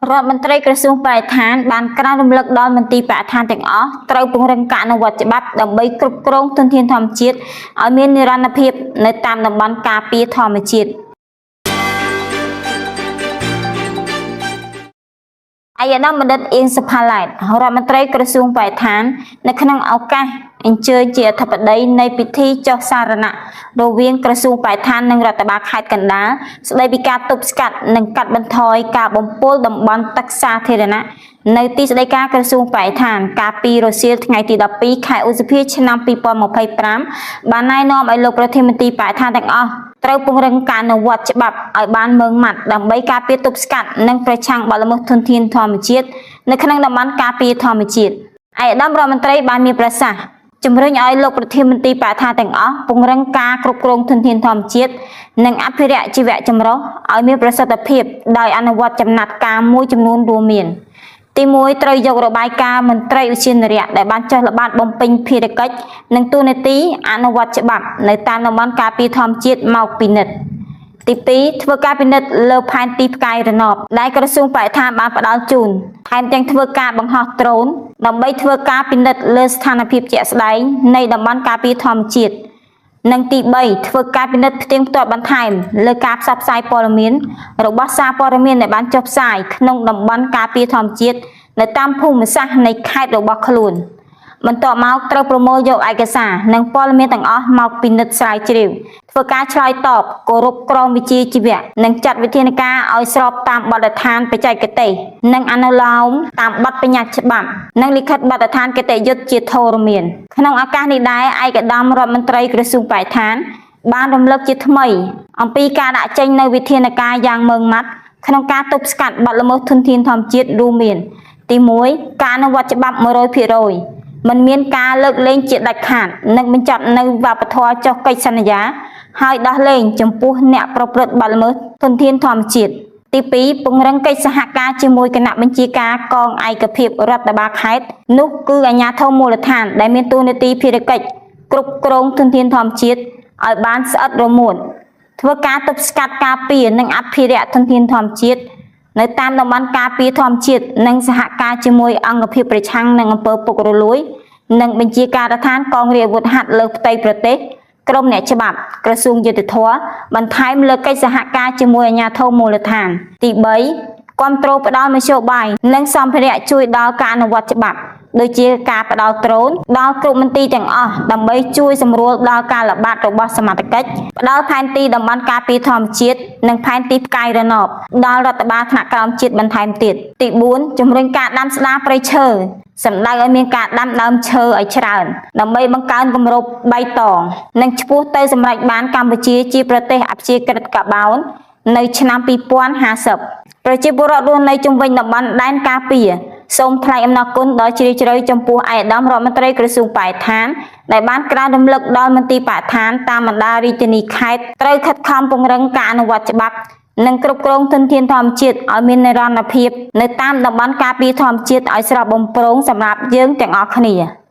រដ្ឋមន្ត្រីក្រសួងបរិស្ថានបានក្រើនរំលឹកដល់មន្ទីរបរិស្ថានទាំងអស់ត្រូវពង្រឹងការអនុវត្តច្បាប់ដើម្បីគ្រប់គ្រងធនធានធម្មជាតិឲ្យមាននិរន្តរភាពនៅតាមតំបន់ការពារធម្មជាតិ ឯកឧត្តមបណ្ឌិតអៀងសុផាឡែតរដ្ឋមន្ត្រីក្រសួងបរិស្ថាននៅក្នុងឱកាសអញ្ជើញជាអធិបតីនៃពិធីចុះសារណៈរវាងក្រសួងបរិស្ថាននិងរដ្ឋបាលខេត្តកណ្ដាលស្ដីពីការទប់ស្កាត់និងកាត់បន្ថយការបំពុលតំបន់ទឹកសាធារណៈនៅទីស្តីការក្រសួងបរិស្ថានកាលពីរសៀលថ្ងៃទី12ខែឧសភាឆ្នាំ2025បានណែនាំឲ្យលោកប្រធានមន្ត្រីបរិស្ថានទាំងអស់ត្រូវពង្រឹងការអនុវត្តច្បាប់ឲ្យបានម៉ឺងម៉ាត់ដើម្បីការពារទប់ស្កាត់និងប្រឆាំងបទល្មើសធនធានធម្មជាតិនៅក្នុងតំបន់ការពារធម្មជាតិឯកឧត្តមរដ្ឋមន្ត្រីបានមានប្រសាសន៍ជំរុញឲ្យលោកប្រធានមន្ត្រីបរិស្ថានទាំងអស់ពង្រឹងការគ្រប់គ្រងធនធានធម្មជាតិនិងអភិរក្សជីវៈចម្រុះឲ្យមានប្រសិទ្ធភាពដោយអនុវត្តចំណាត់ការមួយចំនួនរួមមាន ទី1ត្រូវយករបាយការណ៍មន្ត្រីឧទ្យានុរក្សដែលបានចុះល្បាតបំពេញភារកិច្ចនិងតួនាទីអនុវត្តច្បាប់នៅតាមតំបន់ការពារធម្មជាតិមកពិនិត្យទី2ធ្វើការពិនិត្យលើផែនទីផ្កាយរណបដែលក្រសួងបរិស្ថានបានផ្ដល់ជូនថែមទាំងធ្វើការបង្ហោះដ្រូនដើម្បីធ្វើការពិនិត្យលើស្ថានភាពជាក់ស្ដែងនៃតំបន់ការពារធម្មជាតិ និងទី3ធ្វើការពិនិត្យផ្ទៀងផ្ទាត់បន្ថែមលើការផ្សព្វផ្សាយព័ត៌មានរបស់សារព័ត៌មានដែលបានចុះផ្សាយក្នុងតំបន់ការពារធម្មជាតិនៅតាមភូមិសាស្ត្រនៃខេត្តរបស់ខ្លួនបន្ទាប់មកត្រូវប្រមូលយកឯកសារនិងព័ត៌មានទាំងអស់មកពិនិត្យស្រាវជ្រាវធ្វើការឆ្លើយតបគោរពក្រមវិជ្ជាជីវៈនិងចាត់វិធានការឲ្យស្របតាមបទដ្ឋានបច្ចេកទេសនិងអនុលោមតាមបទបញ្ញត្តិច្បាប់និងលិខិតបទដ្ឋានគតិយុត្តជាធរមានក្នុងឱកាសនេះដែរឯកឧត្តមរដ្ឋមន្ត្រីក្រសួងបរិស្ថានបានរំលឹកជាថ្មីអំពីការដាក់ចេញនូវវិធានការយ៉ាងម៉ឺងម៉ាត់ក្នុងការទប់ស្កាត់បទល្មើសធនធានធម្មជាតិរួមមាន ទី1ការអនុវត្តច្បាប់100%មិនមានការលើកលែងជាដាច់ខាតនិងបញ្ចប់នៅវប្បធម៌ចុះកិច្ចសន្យាហើយដោះលែងចំពោះអ្នកប្រព្រឹត្តបទល្មើសធនធានធម្មជាតិទី2ពង្រឹងកិច្ចសហការជាមួយគណៈបញ្ជាការកងឯកភាពរដ្ឋបាលខេត្តនោះគឺអាជ្ញាធរមូលដ្ឋានដែលមានតួនាទីភារកិច្ចគ្រប់គ្រងធនធានធម្មជាតិឲ្យបានស្អិតរមួតធ្វើការទប់ស្កាត់ការពារនិងអភិរក្សធនធានធម្មជាតិនៅតាមតំបន់ការពារធម្មជាតិនិងសហការជាមួយអង្គភាពប្រឆាំងនឹងអំពើពុករលួយនិងបញ្ជាការដ្ឋានកងរាជអាវុធហត្ថលើផ្ទៃប្រទេសក្រមអ្នកច្បាប់ក្រសួងយុត្តិធម៌បន្ថែមលើកិច្ចសហការជាមួយអាជ្ញាធរមូលដ្ឋានទី3គាំទ្រផ្ដល់មធ្យោបាយនិងសម្ភារៈជួយដល់ការអនុវត្តច្បាប់ដូចជាការផ្ដល់ដ្រូនដល់គ្រប់មន្ទីរទាំងអស់ដើម្បីជួយសម្រួលដល់ការល្បាតរបស់សមត្ថកិច្ចផ្ដល់ផែនទីតំបន់ការពារធម្មជាតិនិងផែនទីផ្កាយរណបដល់រដ្ឋបាលថ្នាក់ក្រោមជាតិបន្ថែមទៀតទី4ជំរុញការដាំស្ដារព្រៃឈើសម្ដៅឲ្យមានការដាំដើមឈើឲ្យច្រើនដើម្បីបង្កើនគម្របបៃតងនិងឆ្ពោះទៅសម្រេចបានកម្ពុជាជាប្រទេសអព្យាក្រឹតកាបូននៅឆ្នាំ2050ប្រជាពលរដ្ឋរស់នៅជុំវិញតំបន់ដែនការពារសូមថ្លែងអំណរគុណដ៏ជ្រាលជ្រៅចំពោះឯកឧត្តមរដ្ឋមន្ត្រីក្រសួងបរិស្ថានដែលបានក្រើនរំលឹកដល់មន្ទីរបរិស្ថានតាមបណ្ដារាជធានីខេត្តត្រូវខិតខំពង្រឹងការអនុវត្តច្បាប់និងគ្រប់គ្រងធនធានធម្មជាតិឲ្យមាននិរន្តរភាពនៅតាមតំបន់ការពារធម្មជាតិឲ្យស្រស់បំព្រងសម្រាប់យើងទាំងអស់គ្នា។